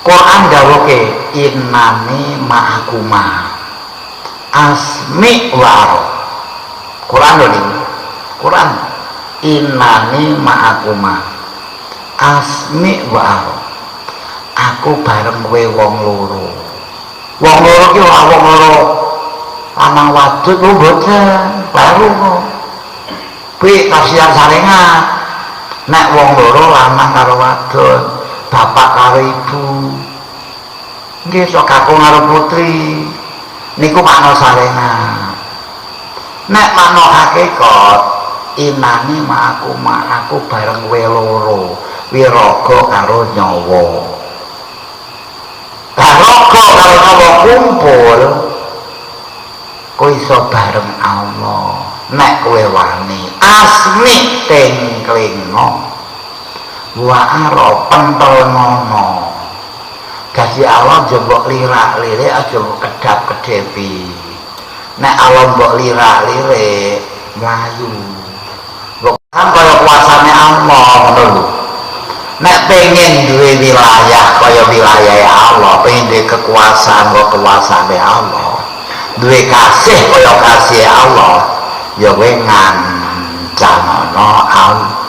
Quran dawuhke innani ma'akuma asmi wa ara. Quran lho niku. Quran innani ma'akuma asmi wa ara. Aku bareng kowe wong loro. Wong loro ki ora wong loro lanang wadon lho mboten, baru kok. Kuwi tafsiran sarengan. Nek wong loro lanang karo wadon, bapak karo ibu. Nggih sok kakung karo putri. Niku makna sarengan. Nek makna hakikat inani ma'aku ma'aku bareng kowe loro, wiraga karo nyawa. Lah raga karo nyawa kumpul kowe iso bareng Allah. Nek kowe wani asmi tengklingo wa ara pentol ngono. Dadi Allah aja mbok lirak-lirik, aja mbok kedap-kedepi. Nek Allah mbok lirak-lirik mlayu. Mbok kan kaya kuasane Allah ngono lho. Nek pengen duwe wilayah kaya wilayah Allah, pengen duwe kekuasaan kaya kekuasaane Allah, duwe kasih kaya kasih Allah, ya kowe ngancanono Allah.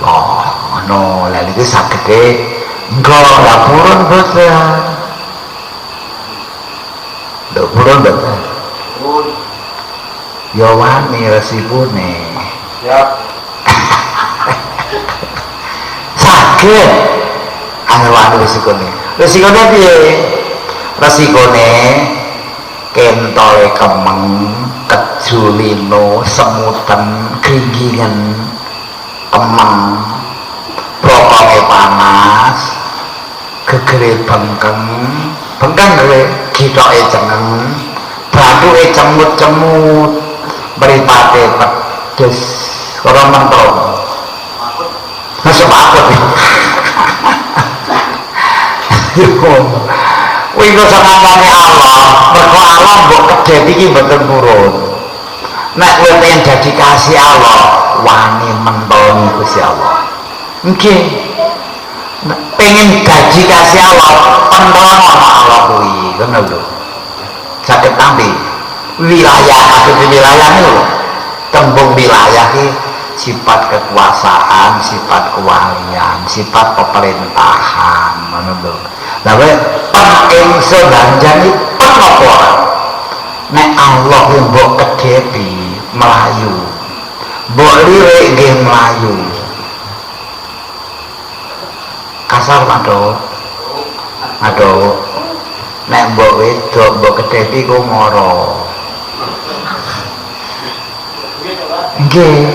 Ngono. Lah niku sagede engko lah purun boten. Lho purun boten. Pun. Ya wani resikune. Siap. Saged angel wani resikone. Resikone piye? Resikone kentole kemeng, keju lino, semuten, gringgingan, kemeng, brokonge panas, gegere bengkeng, bengkeng kowe, githoke cengeng, bathuke cemut-cemut, mripate pedes, ora mentol. Masuk akut. Kuwi kok senengane Allah, mergo Allah mbok kedhepi iki mboten purun. Nek kowe pengen dadi kasih Allah, wani mentolngi Gusti Allah. Nggih. Pengen dadi kasih Allah, pentolno Allah kuwi, ngono lho. Saged tampi wilayah, maksud wilayah niku lho. Tembung wilayah ki sifat kekuasaan, sifat kewalian, sifat pemerintahan, ngono lho. Lah kowe pen ingsun anjani pen apa ora? Nek Allah kuwi mbok kedhepi mlayu. Mbok lirik nggih mlayu. Kasar Pak. Aduh. Nek mbok wedok mbok kedhepi ku mara. Nggih.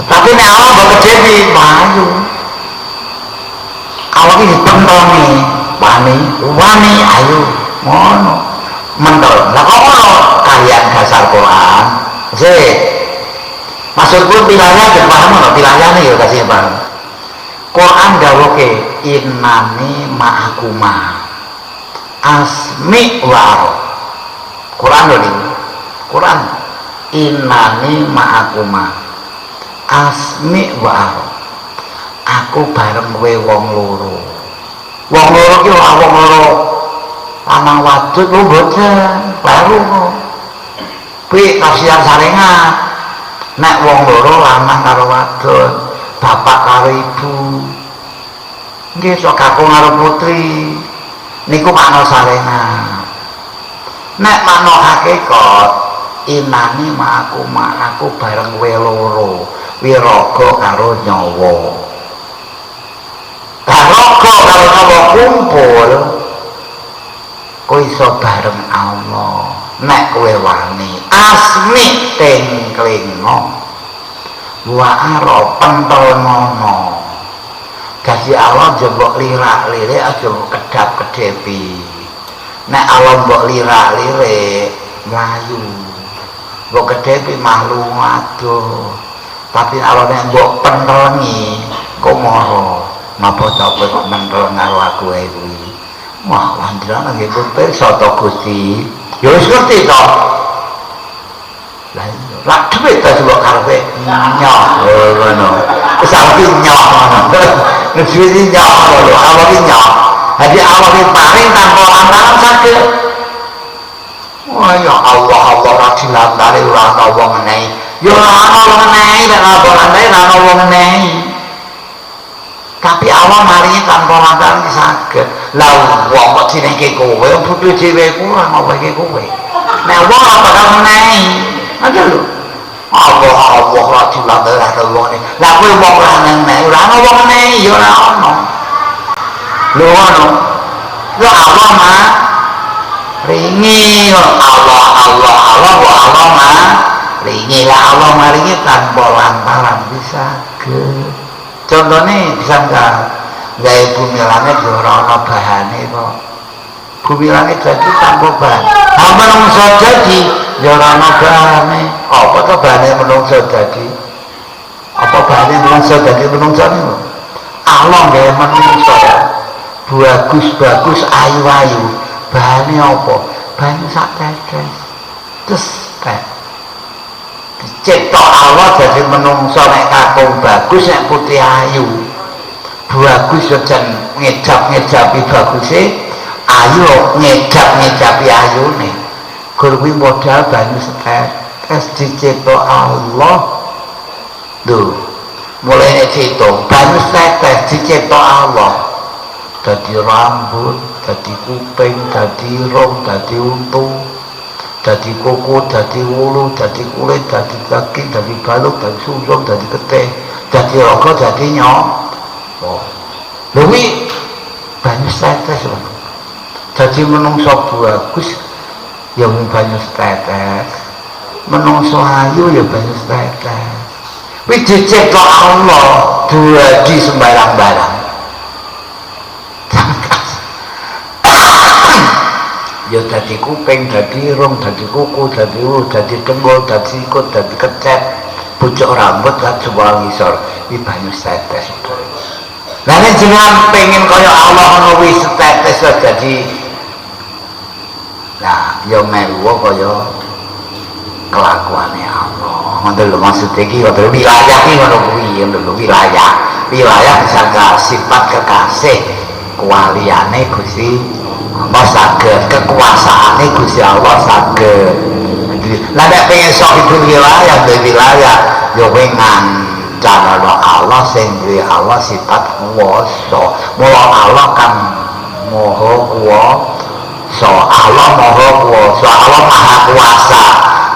Tapi nek Allah mbok kedhepi mlayu. Allah iki ditentoni, wani, wani ayo ngono. Mentol. Lah kok ngono? Kalian dasar Quran. Sik. Maksudku wilayah ben paham ngono, wilayahne ya kasih paham. Quran dawuhke innani ma'akuma asmi wa ara. Quran lho niku. Quran innani ma'akuma asmi wa ara. Aku bareng kowe wong loro. Wong loro ki ora wong loro lanang wadon lho mboten, baru kok. Kuwi tafsiran sarengan. Nek wong loro lanang karo wadon, bapak karo ibu. Nggih sok kakung karo putri. Niku makna sarengan. Nek makna hakikat inani ma'aku ma'aku bareng kowe loro, wiraga karo nyawa. Lah raga karo nyawa kumpul kowe iso bareng Allah. Nek kowe wani asmi tengklingo wa ara pentol ngono. Dadi Allah aja mbok lirak-lirik, aja mbok kedap-kedepi. Nek Allah mbok lirak-lirik mlayu. Mbok kedepi malu adoh. Tapi Allah nek mbok pentelengi kok mara. Napa ta kowe kok menteleng karo aku ae kuwi? Wah, wandrana nggih pun pirsa to Gusti. Ya wis ngerti to. Lah iya, lak dhuwit ta mbok karepe nyoh ngono. Wis aku nyoh ngono. Nek dhuwit iki nyoh ngono, Allah iki nyoh. Jadi Allah ki paring tanpa lantaran saged. Wah ya Allah Allah ora dilantari ora ana wong ngenehi. Ya ora ana wong ngenehi nek ora lantari ora ana wong ngenehi. Tapi Allah maringi tanpa lantaran saged. Lah wong kok dinehke kowe, butuh dhewe ku ora ngowehke kowe. Nek wong ora bakal ngenehi. Aja lho. Allah Allah ora dilantari ora ana wong ngenehi. Lah kowe wong ora ngenehi, ora ana wong ngenehi ya ora ana. Lho ngono. Ya Allah mah ringi Allah Allah Allah kok Allah mah ringi lah Allah maringi tanpa lantaran bisa ke. Contohnya bisa enggak gawe bumi langit ya ora ana bahane kok. Bumi langit jadi tanpa bahan. Ha menungso jadi ya ora ana bahane. Apa to bahane menungso dadi? Apa bahane menungso dadi menungso niku? Allah gawe menungso bagus-bagus ayu-ayu. Bahane apa? Banyu sak tetes. Terus tek. Dicipta Allah jadi menungso nek kakung bagus nek putih ayu. Bagus jan ngejap-ngejapi baguse, ayu ngejap-ngejapi ayune. Gur kuwi modal banyu setetes dicipta Allah. Lho, mulai nek diitung banyu setetes dicipta Allah. Dadi rambut, dadi kuping, dadi irung, dadi untu, dadi kuku, dadi wulu, dadi kulit, dadi daging, dadi balung, dadi sumsum, dadi getih, dadi raga, dadi nyawa. Lho kuwi banyu setetes lho. Dadi menungso bagus ya mung banyu setetes. Menungso ayu ya banyu setetes. Kuwi dicipta Allah dadi sembarang barang. Ya dadi kuping, dadi irung, dadi kuku, dadi wulu, dadi dengkul, dadi sikut, dadi kecet, pucuk rambut lan semua ngisor. Iki banyu setetes. Lah nek jenengan pengen kaya Allah ngono kuwi setetes dadi, nah ya melu kaya kelakuane Allah. Ngoten lho maksud iki, ngoten wilayah iki ngono kuwi, ngono lho wilayah. Wilayah sangka sifat kekasih kewaliane Gusti Allah saged, kekuasaane Gusti Allah saged. Lah nek pengen sok itu wilayah, duwe wilayah, ya kowe ngancanono Allah sing duwe Allah sifat kuwasa. Mula Allah kan maha kuwasa, Allah maha kuwasa, Allah maha kuasa.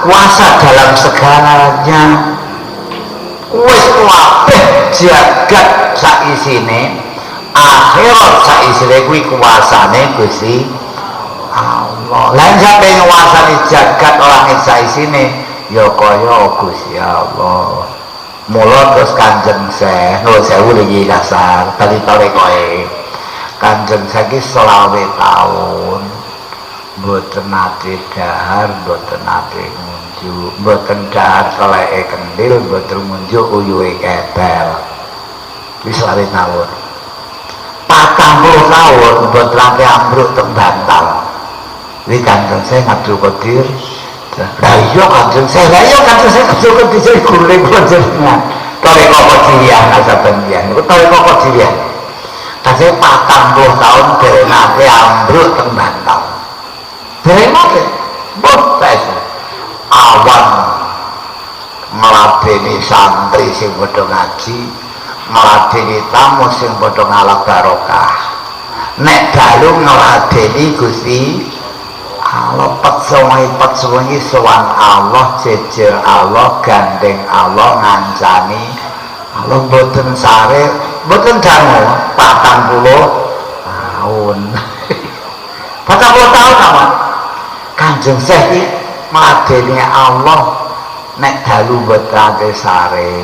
Kuasa dalam segalanya. Wis kabeh jagat saisine, akhirat saisine kuwi kuasane Gusti Allah. Lah sampe nguasani jagat ora saisine ya kaya Gusti Allah. Mula terus Kanjeng Syekh nuwun sewu niki kasar bali torekoe. Kanjeng Syekh iki 25 taun mboten nate dahar, mboten nate ngunjuk, mboten dahar teleke kendil, mboten ngunjuk uyuhe ketel. Wis 25 taun. 40 tahun mboten nate ambruk teng bantal. Iki Kanjeng Syekh Abdul Qadir. Lah iya Kanjeng Syekh, lah iya Kanjeng Syekh Abdul Qadir sing gurune kula jenengan. Tarekah Qadiriyah nasaban niku tarekah Qadiriyah. Kanjeng 40 tahun dereng nate ambruk teng bantal. Dereng nate. Mboten. Awan ngladeni santri sing padha ngaji, ngladeni tamu sing padha ngalap barokah. Nek dalu ngladeni Gusti Allah, pet sewengi sowan Allah, jejer Allah, gandeng Allah, ngancani Allah, mboten sare, mboten dangu 40 tahun. 40 tahun apa? Kanjeng Syekh iki ngladeni Allah nek dalu mboten ate sare.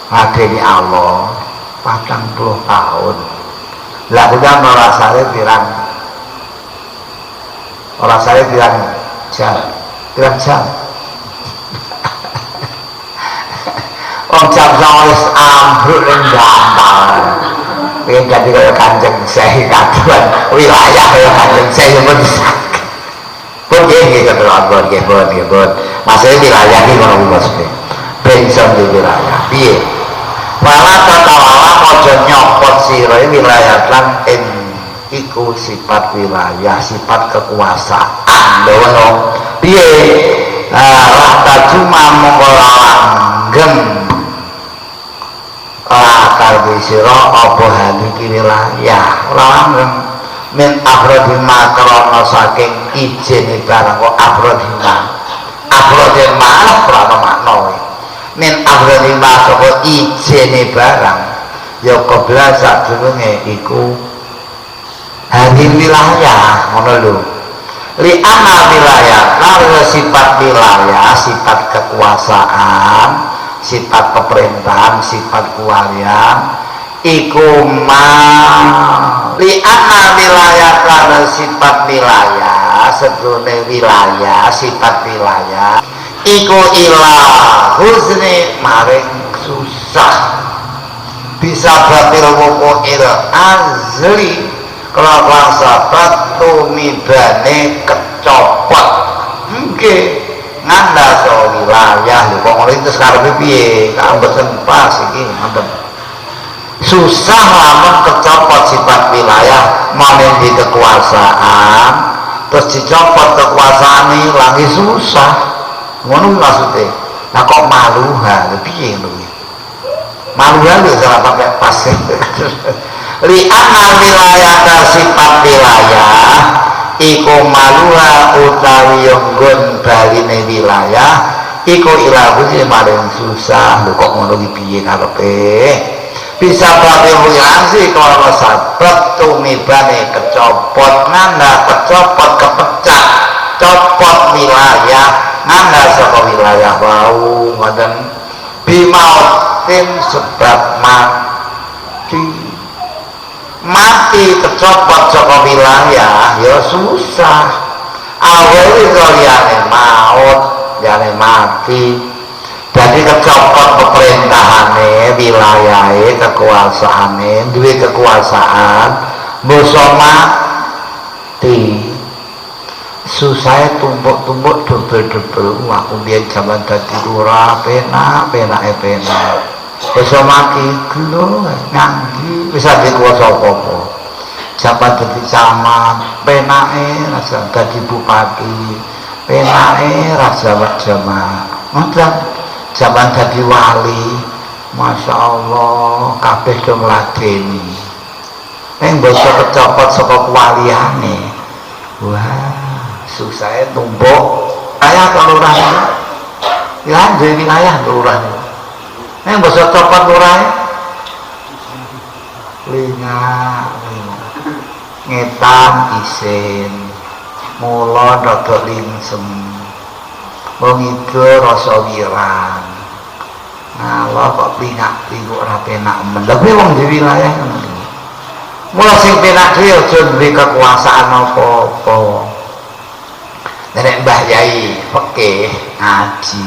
Ngladeni Allah 40 tahun. Lah kuwi ora sare pirang? Ora sare pirang jam? Pirang jam? Wong jam 9 wis ambruk ning bantal. Pengen dadi kaya Kanjeng Syekh kaduan wilayah kaya Kanjeng Syekh pun saged. Pun nggih nggih keterangan pun nggih pun nggih pun. Maksudnya wilayah iki ngono kuwi maksudnya. Ben iso di wilayah. Piye? Wala tatawala aja nyopot sira wilayah lan ing iku sifat wilayah, sifat kekuasaan. Lho ngono. Piye? Lah tajuma mongko langgeng lakal sira apa hadiki wilayah ora langgeng min afrodima krana saking ijene barang kok afrodima afrodima ora makna min afrodima saka ijene barang ya kobra sadurunge iku hadil wilayah ngono lho. Li anna wilayah karena sifat wilayah, sifat kekuasaan, sifat pemerintahan, sifat kewalian iku ma li anna wilayah karena sifat wilayah sedune wilayah, sifat wilayah iku ila huzni maring susah bisa batil wuqu'il azli kelawan sahabat tumibane kecopot nggih ngandha wilayah. Lho kok ngono terus karepe piye? Kok mboten pas iki ngoten. Susah lamun kecopot sifat wilayah di kekuasaan terus dicopot kekuasaan lagi susah ngono maksudnya. Nah kok maluha piye ngono? Maluha lho salah pakai pas. Li anna wilayah sifat wilayah iku maluha utawi nggon baline wilayah iku ilahu maring susah. Lho kok ngono iki piye karepe? Bisa babe wilayah kalau sabab tumibane kecopot nganda kecopot kepecah copot wilayah nganda saka wilayah wau ngoten bimautin sebab mati mati kecopot saka wilayah ya susah awal itu liyane maut liyane mati. Jadi kecopot pemerintahane wilayahe kekuasaane duwe kekuasaan basa mati susah tumpuk-tumpuk dobel-dobel. Aku biyen jaman dadi lurah penak penake penak basa mati gelo nganggi wis ade kuwasa apa-apa. Jaman dadi camat penake raja dadi bupati penake raja jamak ngoten. Jaman dadi wali Masya Allah kabeh do ngladeni ning basa kecopot saka kewaliane wah susahe tumpuk kaya kelurahan ya duwe wilayah kelurahan ning basa copot lurahe lingak ngetan isin mula rada lingsem wong itu rasa wirang ngalor kok plingak-plinguk ora penak men. Lha kuwi wong di wilayah ngono. Mula sing penak dhewe aja duwe kekuasaan apa-apa. Nek Mbah Yai fikih ngaji,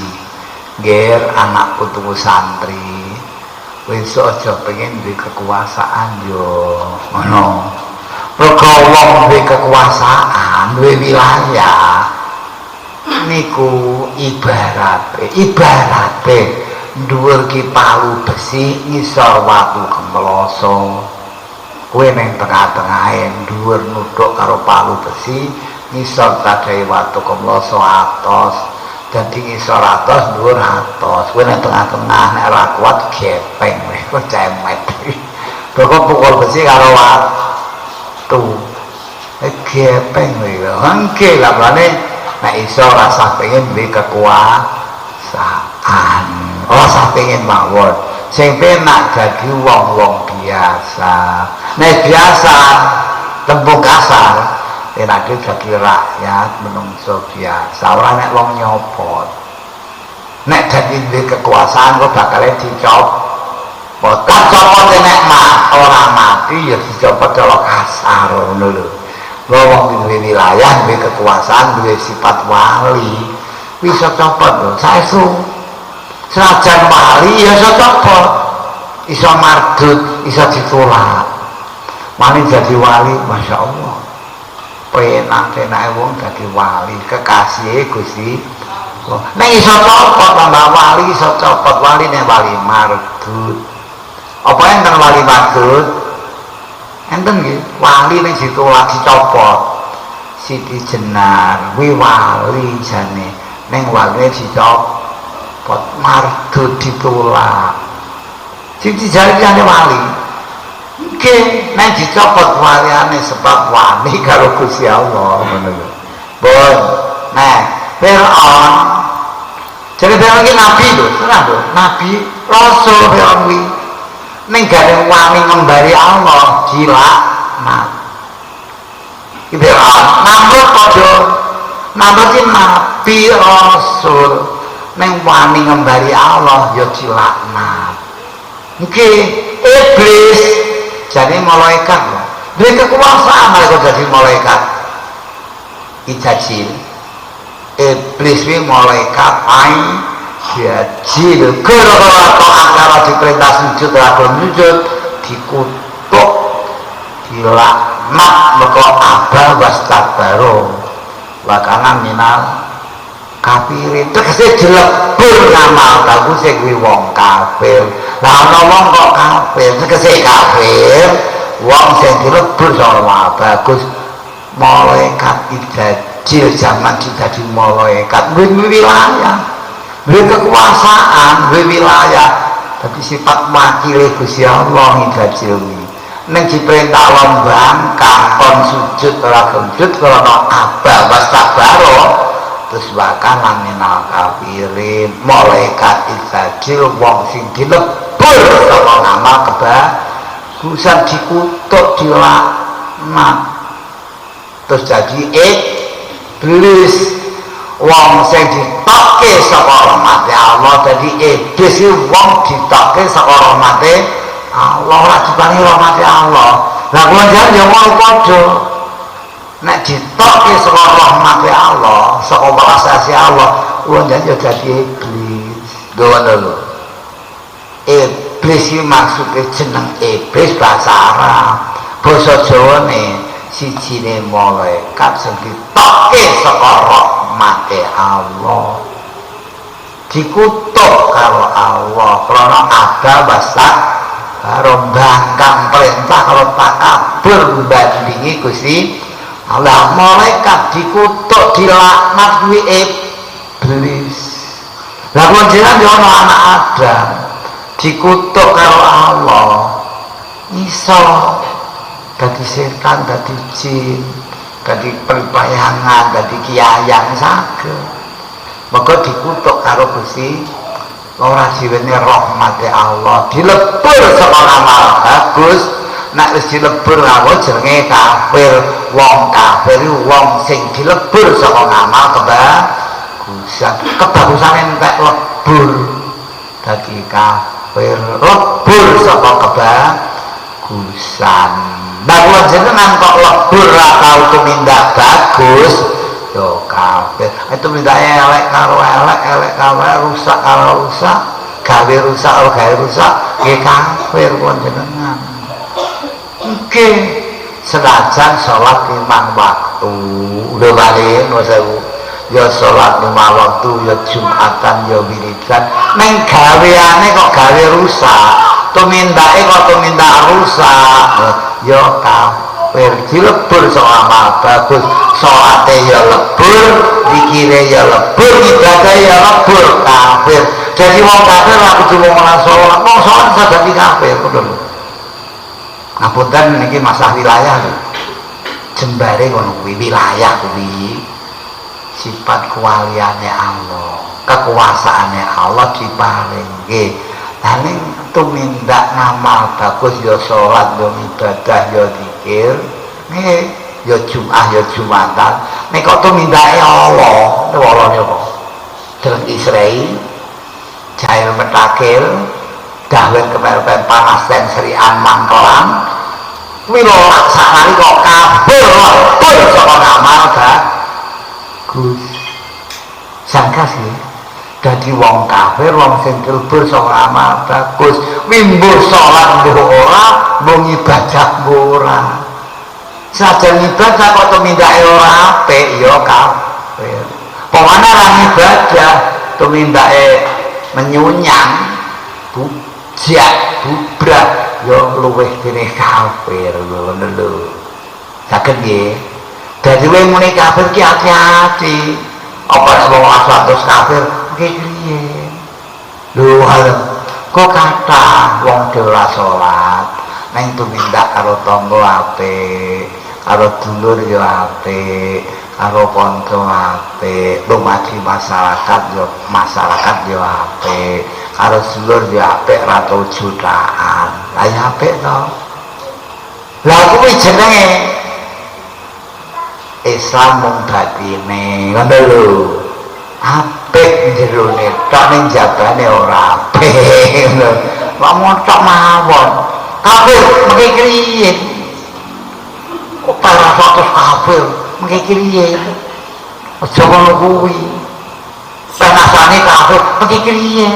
ngger anak putu santri, wis aja pengen duwe kekuasaan yo ngono. Mergo wong duwe kekuasaan, duwe wilayah niku ibarate dhuwur ki palu besi ngisor watu kemloso. Kowe ning tengah-tengahe dhuwur nuthuk karo palu besi ngisor tadahe watu kemloso atos. Dadi ngisor atos dhuwur atos. Kowe ning tengah-tengah nek ora kuat gepeng kowe cemet. Pokok pukul besi karo watu. Gepeng kowe. Nggih lha mlane nek iso rasa pengen duwe kekuasaan, rasa pengen mawon. Sing penak dadi wong-wong biasa. Nek biasa tembung kasar, penak dadi rakyat menungso biasa, ora nek wong nyopot. Nek dadi duwe kekuasaan kok bakale dicopot. Kacopot nek ora mati ya dicopot cara kasar ngono lho. Wong duwe wilayah, duwe kekuasaan, duwe sifat wali, bisa copot lho. Saestu senajan wali ya iso copot, iso mardut, iso ditolak. Mani jadi wali, Masya Allah. Penak-penake wong dadi wali, kekasih Gusti. Nek iso copot tambah wali, iso copot wali nek wali mardut. Apa enten wali mardut? Enten nggih, wali ning ditolak dicopot. Siti Jenar kuwi wali jane, ning waline dicopot mardut ditolak. Siti Jenar jane wali. Nggih, nek dicopot waliane sebab wani karo Gusti Allah ngono lho. Bon. Nah, Fir'aun jadi Fir'aun iki nabi lho, serah lho, nabi rasul Fir'aun kuwi. Ning gare wani ngembari Allah dilaknat. Iki Fir'aun, Namrud padha. Namrud iki nabi rasul ning wani ngembari Allah ya dilaknat. Nggih, iblis jadi malaikat lho. Duwe kekuasaan mereka jadi malaikat. Ijajil. Iblis kuwi malaikat ai jajil. Gara-gara taat karo diperintah sujud ora gelem sujud, dikutuk, dilaknat mergo aba wastakbaro wa kana minal kafirin. Tegese dilebur ngamal bagus kuwi wong kafir. Lah ana wong kok kafir, tegese kafir wong sing dilebur sama bagus. Malaikat ijajil zaman dadi malaikat duwe wilayah, duwe kekuasaan, duwe wilayah, dadi sifat wakile Gusti Allah ijajil kuwi. Ning diperintah Allah bangkang kon sujud ora sujud krana aba wastakbaro terus wakana minal kafirin. Malaikat ijajil wong sing dilebur saka ngamal kebagusan dikutuk dilaknat terus jadi iblis. Wong sing ditokke saka rahmate Allah dadi iblis iki wong ditokke saka rahmate Allah, ora diparingi rahmate Allah. Lah kula njenengan ya ngono padha. Nek ditokke saka rahmate Allah, saka welas asih Allah, kula njenengan ya dadi iblis. Lho ngono lho. Iblis iki maksude jeneng iblis bahasa Arab. Basa Jawane sijine malaikat sing ditokke saka rahmate Allah. Dikutuk karo Allah krana ada wasak karo bangkang perintah karo takabur mbandingi Gusti Allah. Malaikat dikutuk dilaknat kuwi iblis. Lah kula jenengan yo ana anak Adam dikutuk karo Allah iso dadi setan, dadi jin, dadi perbayangan, dadi kiayang saged. Maka dikutuk karo Gusti ora diweni rahmate Allah, dilebur saka amal bagus. Nek wis dilebur aku jenenge kafir. Wong kafir iku wong sing dilebur saka ngamal kebagusan. Kebagusane entek lebur dadi kafir, lebur saka kebagusan. Lah kula jenengan kok lebur ra tau tumindak bagus yo kafir. Itu tumindak elek karo elek, elek karo elek, rusak karo rusak, gawe rusak karo gawe rusak, nggih kafir kula jenengan. Nggih, senajan salat 5 waktu, lho bali ngono sewu. Ya salat 5 waktu, ya Jumatan, ya wiridan, ning gaweane kok gawe rusak, tumindake kok tumindak rusak, ya kafir. Dilebur saka amal bagus, salate ya lebur, zikire ya lebur, ibadah ya lebur, kafir. Jadi wong kafir ora kudu wong ora salat, wong salat bisa dadi kafir, ngono lho. Ngapunten niki masalah wilayah lho. Jembare ngono kuwi wilayah kuwi sifat kewaliane Allah, kekuasaane Allah diparingke. Lah ning tumindak ngamal bagus ya salat, ya ibadah, ya zikir, nggih, ya Jumat, ya Jumatan. Nek kok tumindake Allah, Allah apa? Deleng Israel, jahil metakil, dahwen kepel-pel panas dan serian mangkelan, kuwi lho saknari kok kafir lebur saka ngamal bagus. Sangka sih dadi wong kafir wong sing dilebur saka amal bagus, kuwi mbuh salat mbuh ora, mbuh ngibadah mbuh ora. Sajan ibadah kok tumindake ora apik ya kafir. Pokoknya ora ngibadah tumindake menyunyang, bujak, bubrah ya luwih dene kafir ngono lho. Saged nggih. Dadi kowe muni kafir ki hati-hati. Apa nek wong terus kafir nggih piye? Lho kok kathah wong ora salat ning tumindak karo tangga apik, karo dulur ya apik, karo kanca apik, lumadi masyarakat ya apik, karo dulur ya apik ra jutaan. Lah ya apik to. Lah kuwi jenenge Islam mung batine, ngono lho. Apik jerone tok ning jabane ora apik ngono. Kok montok mawon. Kafir mengke kriye? Kok para fotos kafir mengke kriye? Aja ngono kuwi. Penasane kafir mengke kriye?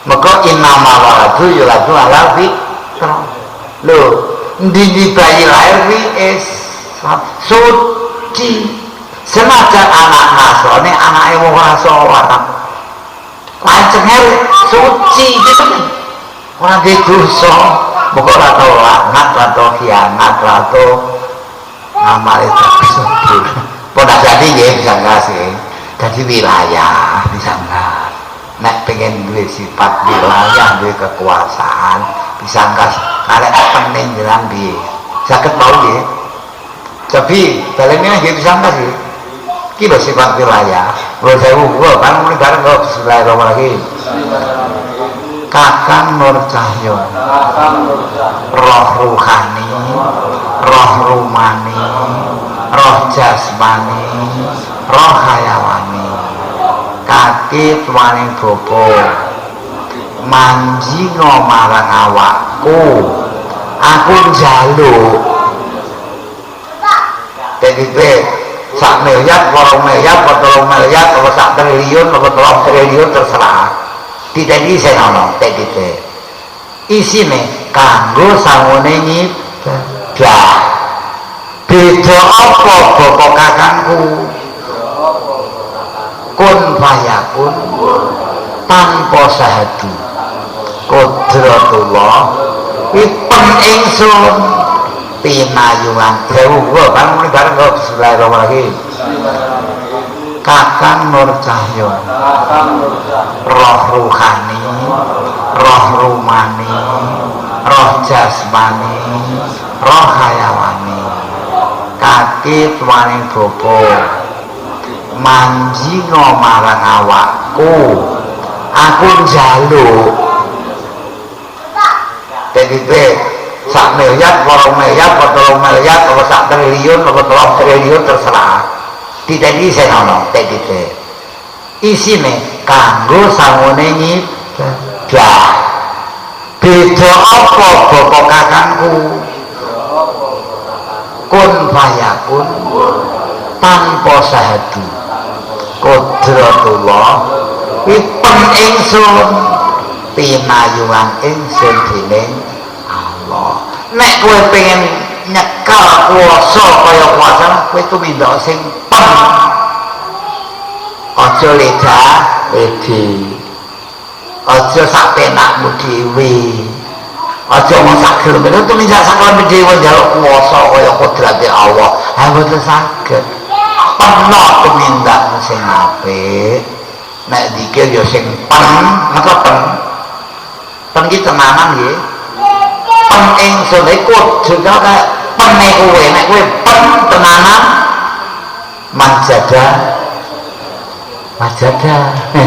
Maka innama waladu yuladu ala fitrah. Lho, endi bayi lahir kuwi Islam suci. Senajan anak Nasrani, anake wong ora salat. Lancenger suci gitu. Ora duwe dosa, moko ora tau laknat, ora tau khianat, ora tau ngamale tersebut. Pun jadi nggih bisa ngasih. Dadi wilayah bisa ngas. Nek pengen duwe sifat wilayah, duwe kekuasaan, bisa ngas karek pening jenengan piye. Saged mau nggih. Tapi balene nggih bisa ngas nggih. Iki lho sifat wilayah. Nuwun sewu kula kan muni bareng kok bismillahirrahmanirrahim. Kakang Nur Cahyo, roh ruhani, roh rumani, roh jasmani, roh hayawani, kaki tuaning bapa manjinga marang awakku, aku njaluk TTP sak miliar, 2 miliar, 3 miliar, apa sak triliun, apa 3 triliun terserah. Diteni sing ana TTP. Isine kanggo sangune ngibadah. Beda apa bapak kakangku? Kun fayakun tanpa sahadu. Qudratullah pen ingsun pinayungan sewu kula kan muni bareng kok bismillahirrahmanirrahim. Kakang Nur Cahyo, roh ruhani, roh rumani, roh jasmani, roh hayawani, kaki tuaning bapa manjinga marang awakku, aku njaluk TTP sak miliar, 2 miliar, 3 miliar, apa sak triliun, apa 3 triliun terserah. Diteni sing ana TTP. Isine kanggo sangune ngibadah. Beda apa bapak kakangku? Kun fayakun tanpa sahadu. Qudratullah pen ingsun pinayungan ingsun dening Allah. Nek kowe pengen nyekel kuasa kaya kuasa, kowe tumindak sing pen. Aja leda ledi. Aja sak penakmu dhewe. Aja mung sak gelem tumindak sak gelem dhewe njaluk kuasa kaya kodrate Allah. Ha mboten saged. Peno tumindakmu sing apik. Nek dikir ya sing pen, maka pen. Pen ki tenanan nggih. Pen ingsun iku kudu kaya pene kowe, nek kowe pen tenanan manjada majada.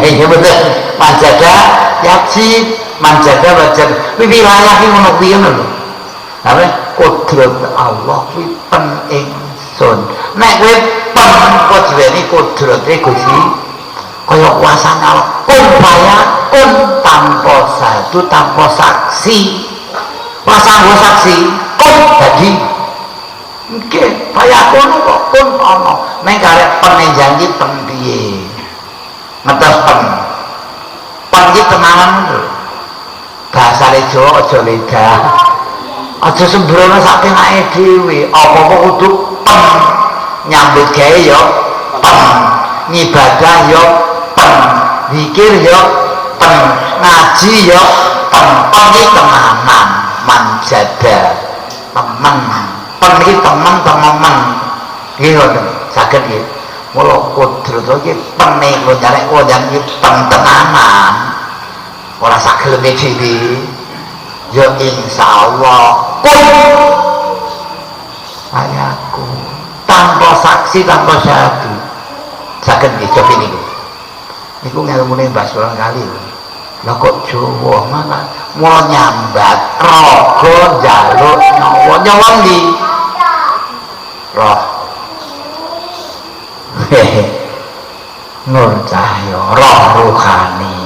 Ya bener, manjada yajib, manjada wajib. Kuwi wilayah ki ngono kuwi ngono lho. Lha kudrat Allah kuwi pen ingsun. Nek kowe pen kok diweni kudrate Gusti kaya kuasane Allah. Kun fayakun tanpa satu, tanpa saksi. Pasang saksi kun dadi nggih fayakun kok kun ana. Ning karek pen janji pen piye? Ngetes pen. Pen iki tenanan lho. Bahasane Jawa aja leda. Aja sembrono sak penake dhewe. Apa-apa kudu pen. Nyambut gawe ya pen. Ngibadah ya pen. Zikir ya pen. Ngaji ya Pen iki tenanan, manjada temen. Pen iki temen tememen. Nggih ngoten, saged nggih. Mula kudrat iki pene kula nyarek kula iki pen tenanan. Ora sak geleme dhewe. Ya insyaallah kun ayaku tanpa saksi tanpa syahadu. Saged nggih cobi niku. Niku ngelmune Mbah Sultan kali. Lah kok Jawa malah mau nyambat raga njaluk nyawa. Nyawa ndi? Roh. Nur cahya, roh ruhani.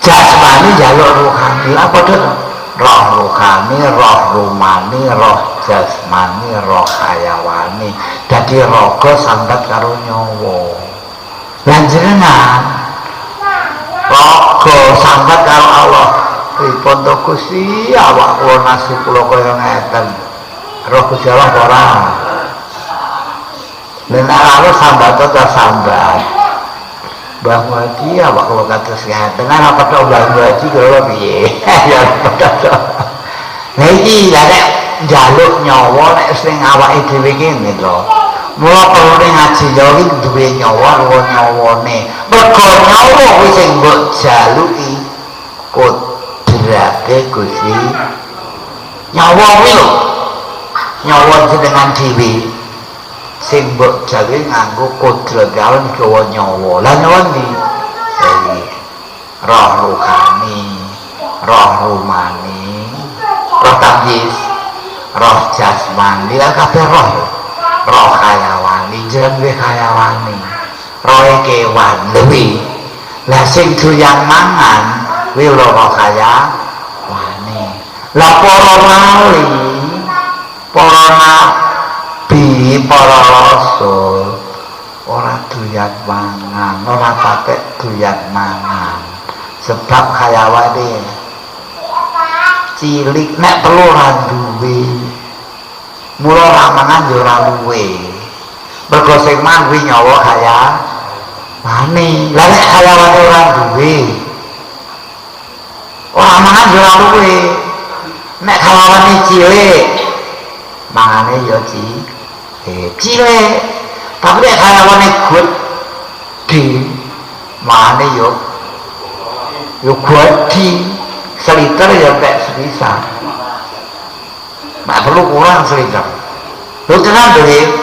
Jasmani njaluk ruhani. Lah padha to? Roh ruhani, roh rumani, roh jasmani, roh hayawani. Dadi raga sambat karo nyawa. Lah jenengan raga sambat karo Allah. Pripun to Gusti, awak kula nasib kula kaya ngeten. Roh Gusti Allah ora? Lha nek ora sambat to sambat. Mbah Muhaji awak kula kados ngeten. Ora padha Mbah Muhaji kula piye? Ya padha to. Lah iki lah nek njaluk nyawa nek sing awake dhewe iki ngene lho. Mula perlune ngaji nyawa iki duwe nyawa karo nyawane. Mergo nyawa kuwi sing mbok jaluki kodrate Gusti. Nyawa kuwi lho. Nyawa jenengan dhewe sing mbok jaluki nganggo kodrat Allah gawa nyawa. Lah nyawa ndi? Iki roh ruhani, roh rumani, roh tamyiz, roh jasmani, lah kabeh roh. Roh hayawani, jenengan duwe hayawani. Rohe kewan kuwi. Lah sing doyan mangan kuwi lho roh hayawani. Lah para wali, para nabi, para rasul ora doyan mangan, ora patek doyan mangan. Sebab hayawane cilik, nek perlu ora duwe. Mula ora mangan ya ora luwe. Mergo sing mangan kuwi nyawa hayawane. Lah nek hayawane ora duwe, ora mangan ya ora luwe. Nek hayawane cilik, mangane ya cilik. Tapi nek hayawane gedhe, mangane ya yo gedhi. Seliter ya mek sepisan. Nek perlu kurang seliter. Lho tenan lho.